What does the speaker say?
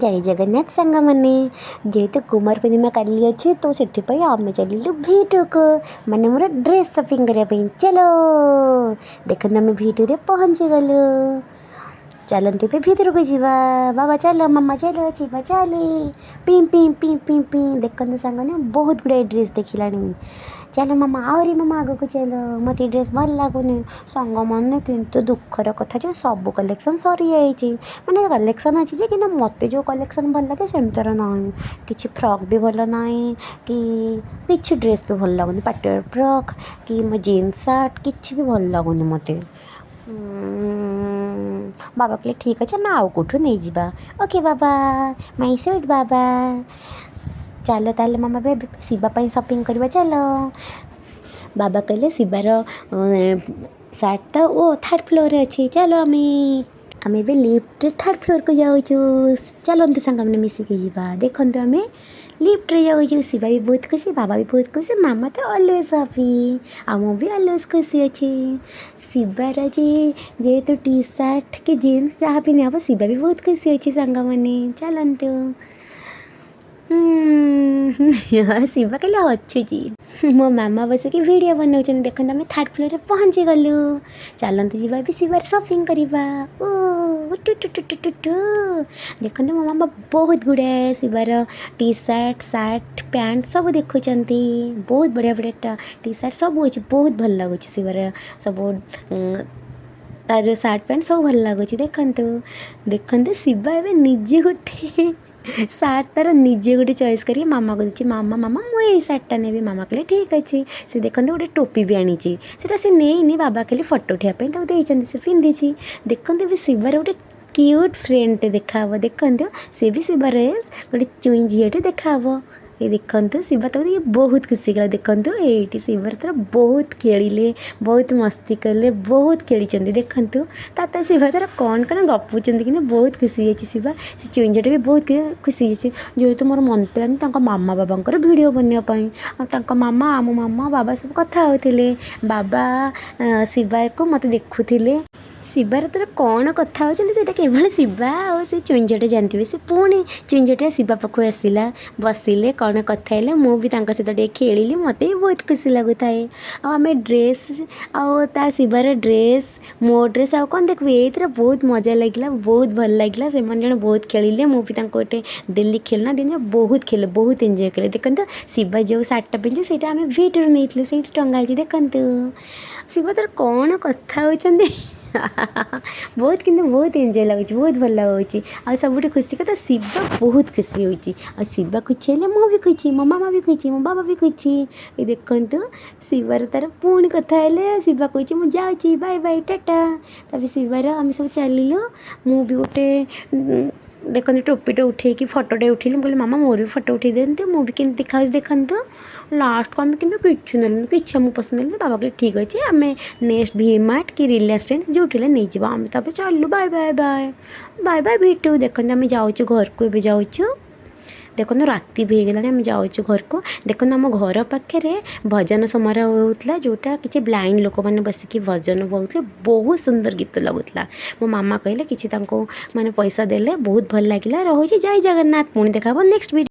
ଜୟ ଜଗନ୍ନାଥ ସାଙ୍ଗମାନେ। ଯେହେତୁ କୁମାର ପୂର୍ଣ୍ଣିମା କାଲି ଅଛି, ତ ସେଥିପାଇଁ ଆମେ ଚାଲିଲୁ ଭିଟୁକୁ, ମାନେ ମୋର ଡ୍ରେସ୍ ସପିଂ କରିବା ପାଇଁ। ଚାଲ, ଦେଖନ୍ତୁ, ଆମେ ଭିଟୁରେ ପହଞ୍ଚିଗଲୁ। ଚାଲନ୍ତୁ, ଏବେ ଭିତରକୁ ଯିବା। ବାବା ଚାଲ, ମାମା ଚାଲ, ଯିବା ଚାଲେ। ପିଁ ପିଁ ପିଁ ପିଁ ପିଁ। ଦେଖନ୍ତୁ ସାଙ୍ଗମାନେ, ବହୁତ ଗୁଡ଼ାଏ ଡ୍ରେସ୍ ଦେଖିଲାଣି। ଚାଲ ମାମା, ଆହୁରି ମାମା, ଆଗକୁ ଚାଲ। ମୋତେ ଏ ଡ୍ରେସ୍ ଭଲ ଲାଗୁନି। ସାଙ୍ଗମାନେ, କିନ୍ତୁ ଦୁଃଖର କଥା ଯେ ସବୁ କଲେକ୍ସନ୍ ସରିଯାଇଛି। ମାନେ କଲେକ୍ସନ୍ ଅଛି ଯେ, କିନ୍ତୁ ମୋତେ ଯେଉଁ କଲେକ୍ସନ୍ ଭଲ ଲାଗେ ସେମିତିର ନାହିଁ। କିଛି ଫ୍ରକ୍ ବି ଭଲ ନାହିଁ କି କିଛି ଡ୍ରେସ୍ ବି ଭଲ ଲାଗୁନି। ପାର୍ଟି ଫ୍ରକ୍ କି ମୋ ଜିନ୍ସ ସାର୍ଟ କିଛି ବି ଭଲ ଲାଗୁନି ମୋତେ। ବାବା କହିଲେ, ଠିକ୍ ଅଛି, ଆମେ ଆଉ କେଉଁଠୁ ନେଇଯିବା। ଓକେ ବାବା, ମାଇ ସୁଇଟ୍ ବାବା। ଚାଲ ତାହେଲେ ମାମା, ଏବେ ଶିବା ପାଇଁ ସପିଂ କରିବା ଚାଲ। ବାବା କହିଲେ, ଶିବାର ସାର୍ଟ ତ ଓ ଥାର୍ଡ଼ ଫ୍ଲୋର୍ରେ ଅଛି। ଚାଲ, ଆମେ ଏବେ ଲିଫ୍ଟରେ ଥାର୍ଡ଼ ଫ୍ଲୋର୍କୁ ଯାଉଛୁ। ଚାଲନ୍ତୁ ସାଙ୍ଗମାନେ, ମିଶିକି ଯିବା। ଦେଖନ୍ତୁ, ଆମେ ଲିଫ୍ଟରେ ଯାଉଛୁ। ଶିବା ବି ବହୁତ ଖୁସି, ବାବା ବି ବହୁତ ଖୁସି, ମାମା ତ ଅଲୱେଜ୍ ହାପି, ଆଉ ମୁଁ ବି ଅଲୱେଜ୍ ଖୁସି ଅଛି। ଶିବାର ଆଜି ଯେହେତୁ ଟି ସାର୍ଟ କି ଜିନ୍ସ ଯାହା ବି ନିଆହବ, ଶିବା ବି ବହୁତ ଖୁସି ଅଛି। ସାଙ୍ଗମାନେ, ଚାଲନ୍ତୁ। ଶିବା ଖାଲି ହସୁଛି। ମୋ ମାମା ବସିକି ଭିଡ଼ିଓ ବନାଉଛନ୍ତି। ଦେଖନ୍ତୁ, ଆମେ ଥାର୍ଡ଼ ଫ୍ଲୋର୍ରେ ପହଞ୍ଚିଗଲୁ। ଚାଲନ୍ତୁ ଯିବା, ଏବେ ଶିବାର ସପିଂ କରିବା। ଓ ଟୁ ଟୁ ଟୁ ଟୁ ଟୁ ଟୁ। ଦେଖନ୍ତୁ, ମୋ ମାମା ବହୁତ ଗୁଡ଼ାଏ ଶିବାର ଟି ସାର୍ଟ, ସାର୍ଟ, ପ୍ୟାଣ୍ଟ ସବୁ ଦେଖୁଛନ୍ତି। ବହୁତ ବଢ଼ିଆ ବଢ଼ିଆ ଟି ସାର୍ଟ ସବୁ ଅଛି। ବହୁତ ଭଲ ଲାଗୁଛି ଶିବାର ସବୁ, ତାର ଯେଉଁ ସାର୍ଟ ପ୍ୟାଣ୍ଟ ସବୁ ଭଲ ଲାଗୁଛି। ଦେଖନ୍ତୁ, ଦେଖନ୍ତୁ, ଶିବା ଏବେ ନିଜେ ଗୋଟେ ସାର୍ଟ ତାର ନିଜେ ଗୋଟେ ଚଏସ୍ କରିକି ମାମାକୁ ଦେଇଛି। ମାମା, ମାମା, ମୁଁ ଏଇ ସାର୍ଟଟା ନେବି। ମାମା କହିଲେ, ଠିକ୍ ଅଛି। ସେ ଦେଖନ୍ତୁ, ଗୋଟେ ଟୋପି ବି ଆଣିଛି। ସେଇଟା ସେ ନେଇନି, ବାବା ଖାଲି ଫଟୋ ଉଠାଇବା ପାଇଁ ତାକୁ ଦେଇଛନ୍ତି, ସେ ପିନ୍ଧିଛି। ଦେଖନ୍ତୁ, ଏବେ ଶିବାର ଗୋଟେ କ୍ୟୁଟ୍ ଫ୍ରେଣ୍ଡଟେ ଦେଖାହେବ। ଦେଖନ୍ତୁ, ସେ ବି ଶିବାର ଗୋଟେ ଚୁଇଁ ଝିଅଟେ ଦେଖାହେବ। ଏ ଦେଖନ୍ତୁ, ଶିବା ତାକୁ ଦେଖି ବହୁତ ଖୁସି ହେଇଗଲା। ଦେଖନ୍ତୁ, ଏଇଠି ଶିବାର ତାର ବହୁତ ଖେଳିଲେ, ବହୁତ ମସ୍ତି କଲେ, ବହୁତ ଖେଳିଛନ୍ତି। ଦେଖନ୍ତୁ, ତା ଶିବା ତାର କ'ଣ କ'ଣ ଗପୁଛନ୍ତି, କିନ୍ତୁ ବହୁତ ଖୁସି ହେଇଯାଇଛି ଶିବା। ସେ ଚୁଇଁ ଝିଅଟା ବି ବହୁତ ଖୁସି ହେଇଯାଇଛି। ଯେହେତୁ ମୋର ମନେ ପଡ଼ିଲାନି ତାଙ୍କ ମାମା ବାବାଙ୍କର ଭିଡ଼ିଓ ବନେଇବା ପାଇଁ। ଆଉ ତାଙ୍କ ମାମା, ଆମ ମାମା, ବାବା ସବୁ କଥା ହେଉଥିଲେ। ବାବା ଶିବାକୁ ମୋତେ ଦେଖୁଥିଲେ। ଶିବାର ତାର କ'ଣ କଥା ହେଉଛନ୍ତି, ସେଇଟା କେବଳ ଶିବା ଆଉ ସେ ଚୁଇଁ ଝିଅଟା ଜାଣିଥିବେ। ସେ ପୁଣି ଚୁଇଁ ଝିଅଟା ଶିବା ପାଖକୁ ଆସିଲା, ବସିଲେ, କ'ଣ କଥା ହେଲେ। ମୁଁ ବି ତାଙ୍କ ସହିତ ଟିକେ ଖେଳିଲି, ମୋତେ ବି ବହୁତ ଖୁସି ଲାଗୁଥାଏ। ଆଉ ଆମେ ଡ୍ରେସ୍ ଆଉ ତା ଶିବାର ଡ୍ରେସ୍, ମୋ ଡ୍ରେସ୍, ଆଉ କ'ଣ ଦେଖିବି? ଏଇଥିରେ ବହୁତ ମଜା ଲାଗିଲା, ବହୁତ ଭଲ ଲାଗିଲା। ସେମାନେ ଜଣେ ବହୁତ ଖେଳିଲେ, ମୁଁ ବି ତାଙ୍କୁ ଗୋଟେ ଦେଲି ଖେଳନା ଦିନ। ବହୁତ ଖେଳିଲେ, ବହୁତ ଏନ୍ଜୟ କଲେ। ଦେଖନ୍ତୁ, ଶିବା ଯେଉଁ ସାର୍ଟଟା ପିନ୍ଧିଛି, ସେଇଟା ଆମେ ଭିଟୁରୁ ନେଇଥିଲୁ, ସେଇଠି ଟଙ୍ଗା ହେଇଛି। ଦେଖନ୍ତୁ, ଶିବା ତାର କ'ଣ କଥା ହେଉଛନ୍ତି। ବହୁତ, କିନ୍ତୁ ବହୁତ ଏନ୍ଜୟ ଲାଗୁଛି, ବହୁତ ଭଲ ଲାଗୁଛି। ଆଉ ସବୁଠୁ ଖୁସି କଥା, ଶିବା ବହୁତ ଖୁସି ହେଉଛି। ଆଉ ଶିବା ଖୁସି ହେଲେ ମୁଁ ବି ଖୁସି, ମୋ ମାମା ବି ଖୁସି, ମୋ ବାବା ବି ଖୁସି। ଏ ଦେଖନ୍ତୁ, ଶିବାର ତାର ପୁଣି କଥା ହେଲେ। ଶିବା କହୁଛି, ମୁଁ ଯାଉଛି, ବାଏ ବାଏ, ଟାଟା। ତାପରେ ଶିବାର ଆମେ ସବୁ ଚାଲିଲୁ। ମୁଁ ବି ଗୋଟେ ଦେଖନ୍ତୁ, ଟୋପିଟା ଉଠେଇକି ଫଟୋଟେ ଉଠେଇଲି। ମୁଁ କହିଲି, ମାମା, ମୋର ବି ଫଟୋ ଉଠେଇ ଦିଅନ୍ତୁ, ମୁଁ ବି କେମିତି ଦେଖାଯାଉଛି ଦେଖନ୍ତୁ। ଲାଷ୍ଟକୁ ଆମେ କିନ୍ତୁ କିଛି ନେଲୁନି, କିଛି ଆମକୁ ପସନ୍ଦ ହେଲାନି। ବାବା କହିଲେ, ଠିକ୍ ଅଛି, ଆମେ ନେକ୍ସଟ ଭି ମାର୍ଟ କି ରିଲାଏନ୍ସ ଟ୍ରେଣ୍ଡସ୍ ଯେଉଁଠି ହେଲେ ନେଇଯିବା। ଆମେ ତାପରେ ଚାଲିଲୁ। Bye bye bye bye bye V2। ଦେଖନ୍ତୁ, ଆମେ ଯାଉଛୁ ଘରକୁ, ଏବେ ଯାଉଛୁ। ଦେଖନ୍ତୁ, ରାତି ବି ହେଇଗଲାଣି, ଆମେ ଯାଉଛୁ ଘରକୁ। ଦେଖନ୍ତୁ, ଆମ ଘର ପାଖରେ ଭଜନ ସମାରୋହ ହେଉଥିଲା, ଯେଉଁଟା କିଛି ବ୍ଲାଇଣ୍ଡ ଲୋକମାନେ ବସିକି ଭଜନ ଗାଉଥିଲେ। ବହୁତ ସୁନ୍ଦର ଗୀତ ଲାଗୁଥିଲା। ମୋ ମାମା କହିଲେ, କିଛି ତାଙ୍କୁ ମାନେ ପଇସା ଦେଲେ। ବହୁତ ଭଲ ଲାଗିଲା। ରହୁଛି, ଜୟ ଜଗନ୍ନାଥ। ପୁଣି ଦେଖା ହେବ ନେକ୍ସଟ ଭିଡ଼ିଓ।